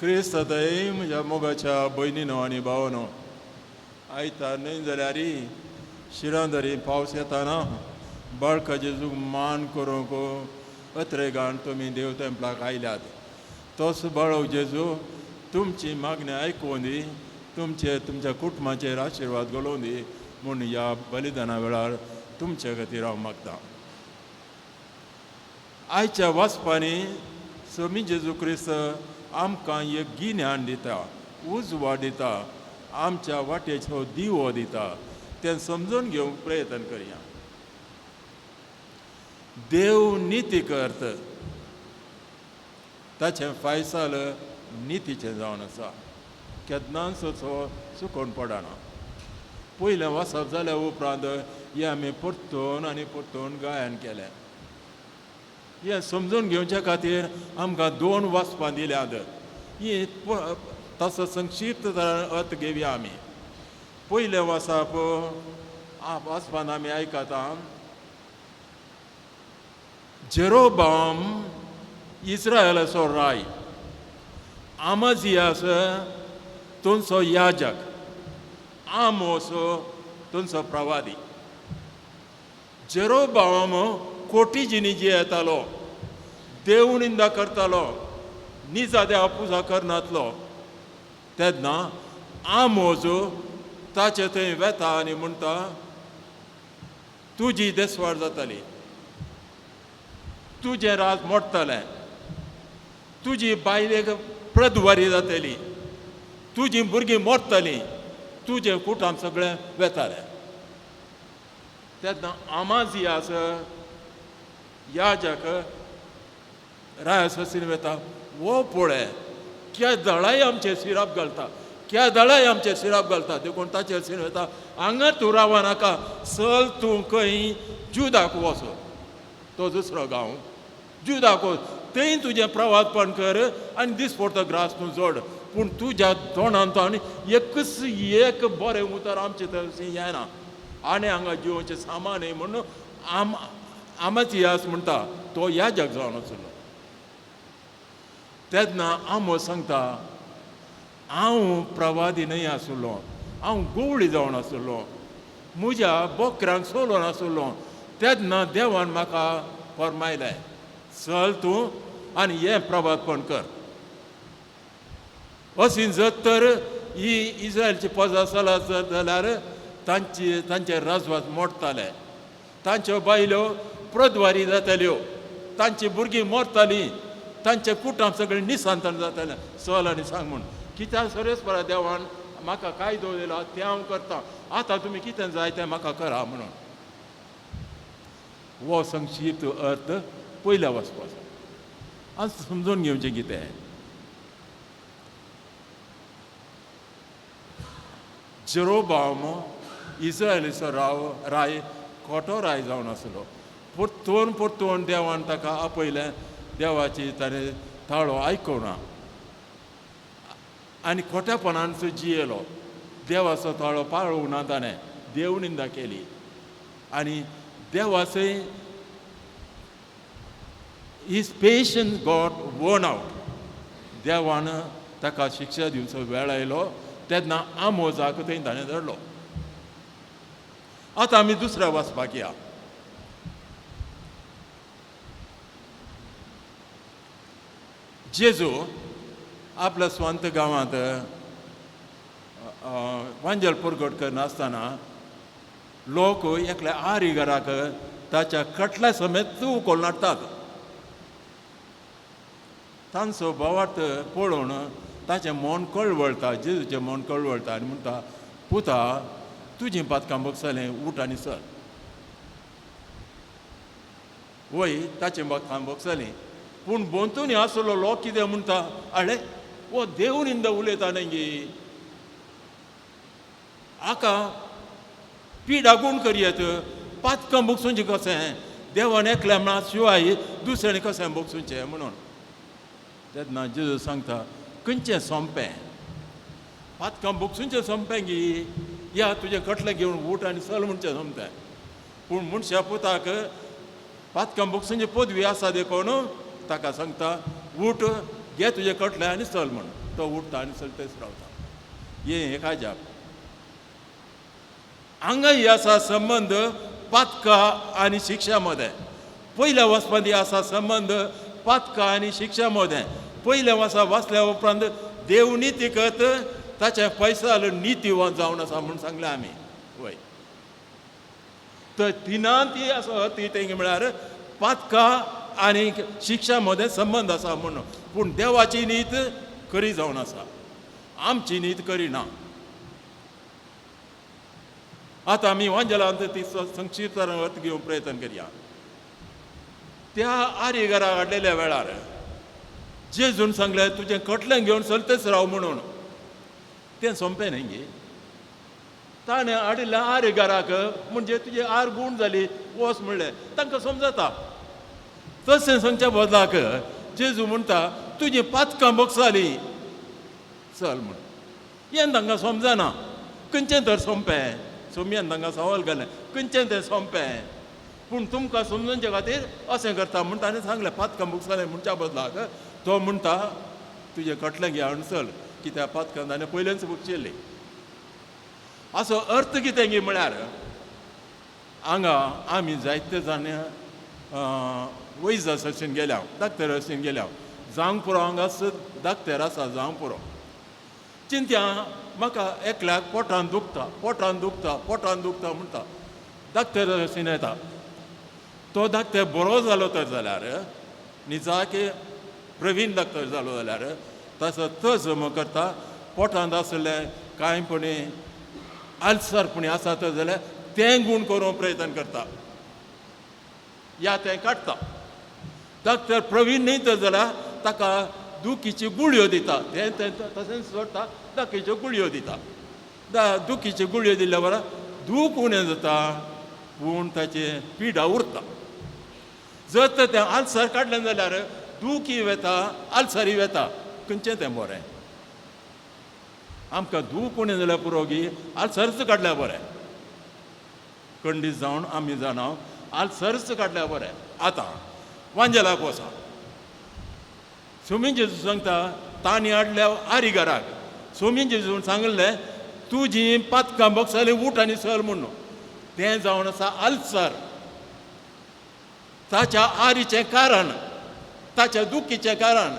क्रिस्त थंय म्हज्या मोगाच्या भयणीनो आनी भावानो, आयतार न्हय जाल्यार शिरांदरी पावस येताना बाळका जेजूक मान करूंक अत्रेगान तुमी देव तेंपलाक आयल्यात. तोच बाळक जेजू तुमची मागणी आयकून दी, तुमचे तुमच्या कुटुंबाचेर आशिर्वाद घालून दी म्हूण ह्या बलिदाना वेळार तुमचे खातीर हांव मागतां. आयच्या वाचपांनी स्वामी जेजू क्रिस्त आमकां एक गिन्यान दिता, उजवाड दिता, आमच्या वाटेचो दिवो दिता. तें समजून घेवंक प्रयत्न करया. देव निती करत, ताचें फायसाल नितीचें जावन आसा, केन्नाच तो चुकोवन पडना. पयलें वाचप जाल्या उपरांत हें आमी परतून आनी परतून गायन केलें. हें समजून घेवच्या खातीर आमकां दोन वाचपां दिल्यात. ही तसो संक्षिप्त अर्थ घेवया आमी. पयलें वाचप वाचपान आमी आयकता, जेरोबाम इस्रायलाचो राय, आमाजियास तुमचो याजक, आमोस तुमचो प्रवादी. जेरोबाम कोटी जिनी जियेतालो, देव निंदा करतालो, निजा देवा पुजा करनातलो. तेन्ना आमोस ताचे थंय वेता आनी म्हणटा, तुजी देसवाड जाताली, तुजें राज मोडटलें, तुजी बायलेक प्रदवारी जातली, तुजी भुरगीं मोडटलीं, तुजें कुटुंब सगळें वेतालें. तेन्ना आमाजियास याजक रायाससीन वेता, वो पळय क्या दळाय आमचे सिराप घालता, क्या दळाय आमचे सिराप घालता. देखून ताचेर सीन वेता, हांगा तूं रावा नाका, चल तूं खंय जुदाक वच, तो दुसरो गांव जुदाक वच, थंय तुजें प्रवासपण कर आनी दिसपडतो ग्रास तूं जोड, पूण तुज्या तोंडान आनी एकच एक बरें उतर आमचे थंय येना, आनी हांगा जिवोचें सामान न्हय म्हणून आमाजियास म्हणटा. तो याजक जावन आसलो. तेन्ना आमोस सांगता, हांव प्रवादी न्हय आसलो, हांव गवळी जावन आसलो, म्हज्या बोकऱ्यांक सोलोवन आसलो. तेन्ना देवान म्हाका फर्मायलें, चल तूं आनी हें प्रवादपण कर. अशी जर तर ही इस्रायलची पजा चलत जाल्यार तांची तांचे राजवास मोडटाले, तांच्यो बायल्यो प्रद्वारी जाताल्यो, तांची भुरगीं मरतालीं, तांचें कुटुंब सगळें निसंतान जातालें. चल आनी सांग म्हूण, कित्याक सरेस्परा देवान म्हाका कायदो दिला तें हांव करतां, आतां तुमी कितें जाय तें म्हाका करा म्हणून. हो संक्षिप्त अर्थ पयल्या वाचपाचो. आज समजून घेवचें कितें, जेरोबाम इस्रायलीचो राय खोटो राय जावन आसलो. परतून परतून देवान ताका आपयलें, देवाची ताणें ताळो आयकुना आनी खोटेपणान जियेलो, देवाचो ताळो पाळूंक ना, ताणें देव निंदा केली आनी देवाचें his patience got worn out. देवान ताका शिक्षा दिवचो वेळ आयलो तेन्ना आमोजाक थंय ताणें धरलो. आतां आमी दुसऱ्या वाचपाक या. जेजू आपल्या स्वांत गांवांत वांजेल परगट करनासतना लोक एकल्या आरिगराक ताच्या कटल्या समेत उखलून हाडटात. तांचो भावार्थ पळोवन ताचें मन कळवळटा, जेजूचें मन कळवळटा आनी म्हणटा, पुता तुजीं पातकां भोगसलें, उठ आनी चल. वय ताचें पातकां भोगसलें, पूण भोंवतणी आसलो लोक कितें म्हणटा, आळे हो देव निंदा उलयता न्हय गे, हाका पिडा गुण करयत, पातकां भोगसुचें कशें, देवान एकल्या म्हणा शिवाय दुसऱ्यान कशें भोगसुचें म्हणून. तेन्ना जेजू सांगता, खंयचें सोंपें, पातकां भोगसुचें सोंपें गी, या तुजें कटलें घेवन उठ आनी चल म्हणचें सोंपें, पूण मनशा पुताक पातकां भोगसुची पदवी आसा देखून ताका सांगता, उठ घे तुजें कटलें आनी चल म्हण. तो उठता आनी चलतेच रावता. हें एक अजाप. हांगा ही आसा संबंद पातका आनी शिक्षा मदें. पयल्या वचपांत आसा संबंद पातका आनी शिक्षा मदें. पयल्या वर्सा वाचल्या उपरांत देव नितीकत ताचें फैसाल नितीवान जावन आसा म्हूण सांगलें आमी. वय, तर तिनांत ती आसा ती तेंगे म्हळ्यार पातका आनी शिक्षा मदें संबंद आसा म्हूण. पूण देवाची नीत खरी जावन आसा, आमची नीत करी ना. आतां आमी वांजेलांत ती संक्षिप्त अर्थ घेवंक प्रयत्न करया. त्या आरी घरा हाडलेल्या वेळार जेजून सांगलें तुजें कटलें घेवन चलतेच राव म्हणून. तें सोंपें न्ही गे. ताणें हाडिल्लें आरी घराक म्हणजे तुजी आर गूण जाली वच म्हणलें, तांकां समजता. तशें सांगच्या बदलाक जेजू म्हणटा तुजी पातकां भोगसाली चल म्हण. हें तांकां समजना. खंयचें तर सोंपें? सोमयान तांकां सवाल घालें खंयचें तें सोंपें? पूण तुमकां समजूनचे खातीर अशें करता म्हूण ताणें सांगलें. पातकां भोगसालें म्हणच्या बदलाक तो म्हणटा तुजें कटलें घे आनी चल, कित्याक पातकां ताणें पयलेंच भोगशिल्लीं. असो अर्थ कितें गी म्हळ्यार हांगा आमी जायते जाण वैज अशें गेल्या, डाक्टर अशें गेल्या, जावंक पुरो हांगा डाक्टर आसा जावंक पुरो. चिंत्या म्हाका एकल्याक पोटान दुखता, पोटान दुखता, पोटान दुखता म्हणटा. डाक्टर अशें येता. तो डाक्टर बरो जालो तर जाल्यार निजाके प्रवीण डाक्टर जालो जाल्यार ताचो तजम करता. पोटांत आसलें कांय पणी आल्सर पणी आसा तर जाल्यार तें गूण करूंक प्रयत्न करता या तें काडटा. डाक्टर प्रवीण न्ही तर जाल्यार ताका दुखीच्यो गुळयो दिता. तें तें तशेंच सोडटा, दुखीच्यो गुळयो दिता. दुखीच्यो गुळयो दिल्ल्या बराबर दूख उणें जाता पूण ताचें पिडा उरता. जर तर तें आल्सर काडलें जाल्यार दुखी वेता, आल्सरी वेता. खंयचें तें बरें? आमकां दूख उणें जाल्यार पुरो गी आल्सरच काडल्यार बरें. खंडीत जावन आमी जाणा आल्सरच काडल्यार बरें. आतां वांजेलाक वचा. सोमी जेजू सांगता तांणी हाडल्या आरी घराक. सोमी जेजून सांगलें तुजी पातकां भोगसाली उठ आनी चल म्हणून. तें जावन आसा आल्सर. ताच्या आरीचें कारण, ताच्या दुखीचें कारण,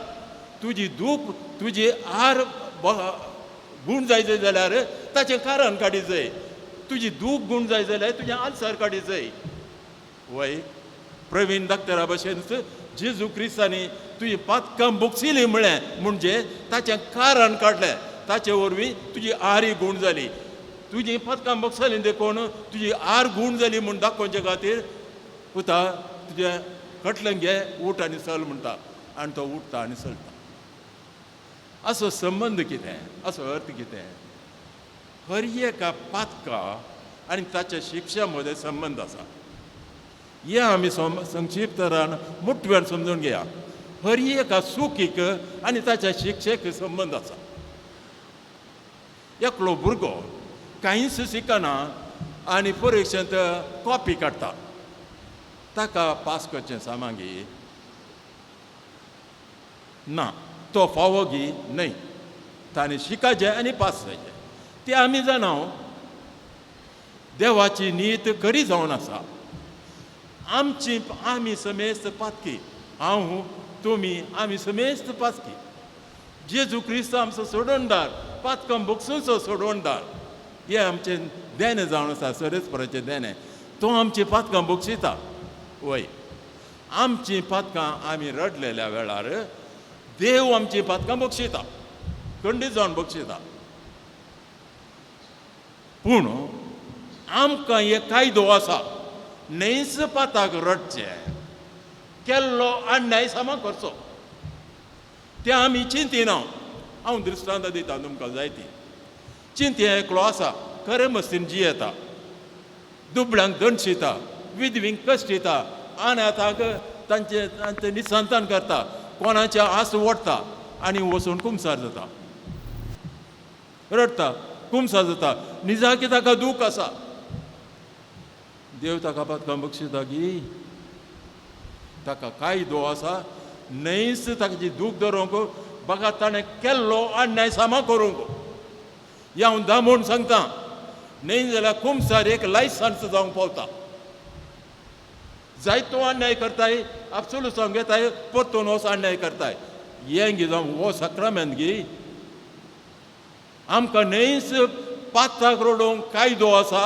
तुजी दूख तुजी आर गूण जाय जाल्यार ताचें कारण काडी जाय. तुजी दूख गूण जाय जाल्यार तुजें आल्सर काडी जाय. वय, प्रवीण डाक्टरा भशेन जेजू क्रिस्तांनी तुजी पातकां भोगसिली म्हळें म्हणजे ताचें कारण काडलें. ताचे वरवीं तुजी आरी गूण जाली. तुजी पातकां भोगसली देखून तुजी आर गूण जाली म्हूण दाखोवचे खातीर पुता तुजें कटलें घे उठ आनी चल म्हणटा. आनी तो उठता आनी चलता. असो संबंद कितें, असो अर्थ कितें? हर एका पातका आनी ताच्या शिक्षा मदें संबंद आसा. हें आमी संक्षिप्तरान मुठव्यान समजून घेया. हर एका चुकीक आनी ताच्या शिक्षेक संबंद आसा. एकलो भुरगो कांयच शिकना आनी परिक्षेंत कॉपी काडटा, ताका पास करचें सामागी ना, तो फावो गी न्हय. ताणें शिकाचें आनी पास जायचें. तें आमी जाणा. देवाची नीत खरी जावन आसा. आमची आमी समेस्त पातकी. हांव तुमी आमी समेस्त पातकी. जेजू क्रिस्त आमचो सोडवणदार, पातकां भोगसूचो सोडवणदार. हें आमचें देणें जावन आसा, सरेस्पराचें देणें. तो आमची पातकां भोगशिता. वय, आमची पातकां आमी रडलेल्या वेळार देव आमची पातकां बक्षिता, खंडीत जावन बक्षिता. पूण आमकां एक कायदो आसा, न्हयच पाताक रडचें, केल्लो अन्याय सामा करचो. तें आमी चिंतिना. हांव दृश्टांत दिता तुमकां जायती. चिंती एकलो आसा, खरें मस्तीन जियेता, दुबळ्यांक दणशिता, विधवींक कश्ट दिता, अनाथांक तांचे तांचें निसंतान करता, कोणाचे आस ओडटा आनी वचून कुमसार जाता, रडटा, कुमसार जाता. निजाकी ताका दूख आसा. देव ताका पातकां बक्षिता की ताका कायदो आसा, न्हयच ताची दूख धरूंक बघा ताणें केल्लो अन्याय सामा करूंक. हें हांव दामून सांगता, न्हय जाल्यार कुमसार एक लायसन्स जावंक पावता. जायतो अन्याय करताय, आपसोलुसांव घेताय, परतून हो अन्याय करताय. हें गी जावं हो साक्रामेंत गी आमकां न्हयच पात्राक रडोवंक कायदो आसा,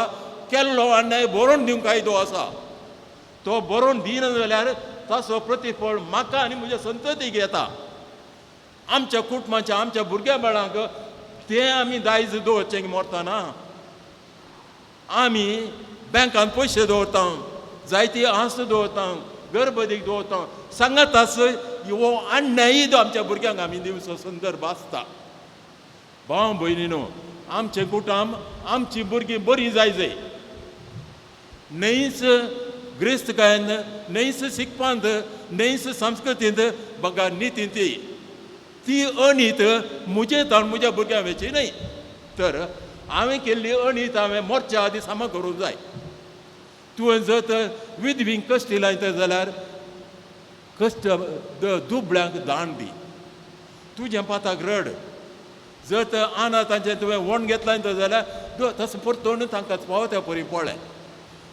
केल्लो अन्याय बरोवन दिवंक कायदो आसा. तो बरोवन दिना जाल्यार ताचो प्रतिफळ म्हाका आनी म्हज्या संततीक येता. आमच्या कुटुंबाच्या आमच्या भुरग्या बाळांक तें आमी दायज दवरचें मरतना. आमी बँकान पयशे दवरता, जायती आस दवरता, गर्भदीक दवरता, सांगात आस हो अन्यायी आमच्या भुरग्यांक आमी दिवचो संदर्भ आसता. भाव भयणीनो, आमचें कुटुंब आमची भुरगीं बरीं जाय जाय, न्हयच ग्रेस्तकायेन, न्हयच शिकपांत, न्हयच संस्कृतींत, बघा नितींत ती अणीत म्हजे ताण म्हज्या भुरग्यां वेची न्हय, तर हांवें केल्ली अणीत हांवें मोरच्या आदी सामा करूंक जाय. तुवें जर तर विधवींक कश्टी लायता जाल्यार कश्ट दुबळ्यांक दान दी, तुजें पाताक रड. जर तर आना तांचें तुवें वण घेतलां जाल्यार तसो परतून तांकां फावो त्या परी पळय.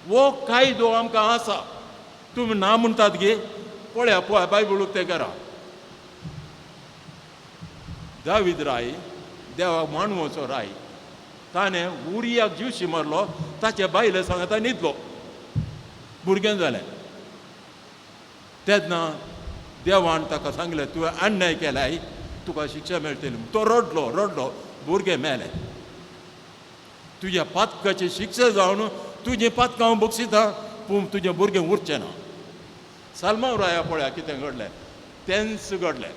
हो कायदो आमकां आसा. तुमी ना म्हणटात गे, पळया पळय बायबल उक्तें करा. दावीद राय देवाक मानवचो राय, ताणें उरियाक जिवशी मारलो, ताचे बायले सांगता न्हिदलो, भुरगें जालें. तेन्ना देवान ताका सांगलें, तुवें अन्याय केलाय, तुका शिक्षा मेळटली. तो रडलो रडलो, भुरगें मेलें. तुज्या पातकाची शिक्षा जावन तुजें पातकां हांव बक्षिता, पूण तुजें भुरगें उरचें ना. साल्मांव राया पळया कितें घडलें, तेंच घडलें.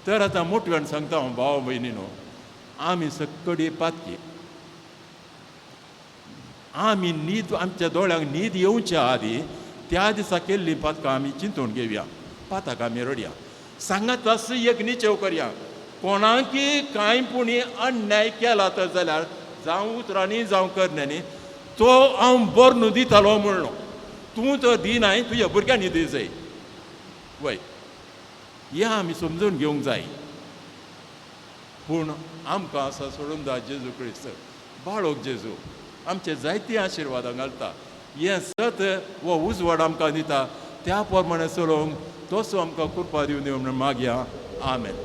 तर आतां मोटव्यान सांगता हांव भाव भयणीनो, आमी सक्कडी पातकी. आमी न्हीद आमच्या दोळ्यांक न्हीद येवच्या आदी त्या दिसा केल्ली पातकां आमी चिंतून घेवया, पाताक आमी रडया, सांगात आस एक निचेव करया. कोणाकी कांय पुणी अन्याय केला तर जाल्यार जावं उतरांनी जावं करण्यांनी, तो हांव बरो दितालो म्हणलो, तूं तर दिनाय, तुज्या भुरग्यांनी दी जाय. वय, हें आमी समजून घेवंक जाय. पूण आमकां आसा सोडून दा जेजू क्रिस्त, बाळोक जेजू आमचे जायतीं आशिर्वादां घालता. हें सत हो उजवाड आमकां दिता, त्या प्रमाणे चलोवंक तसो आमकां कृपा दिवन दिवन म्हणून मागया. आमेन.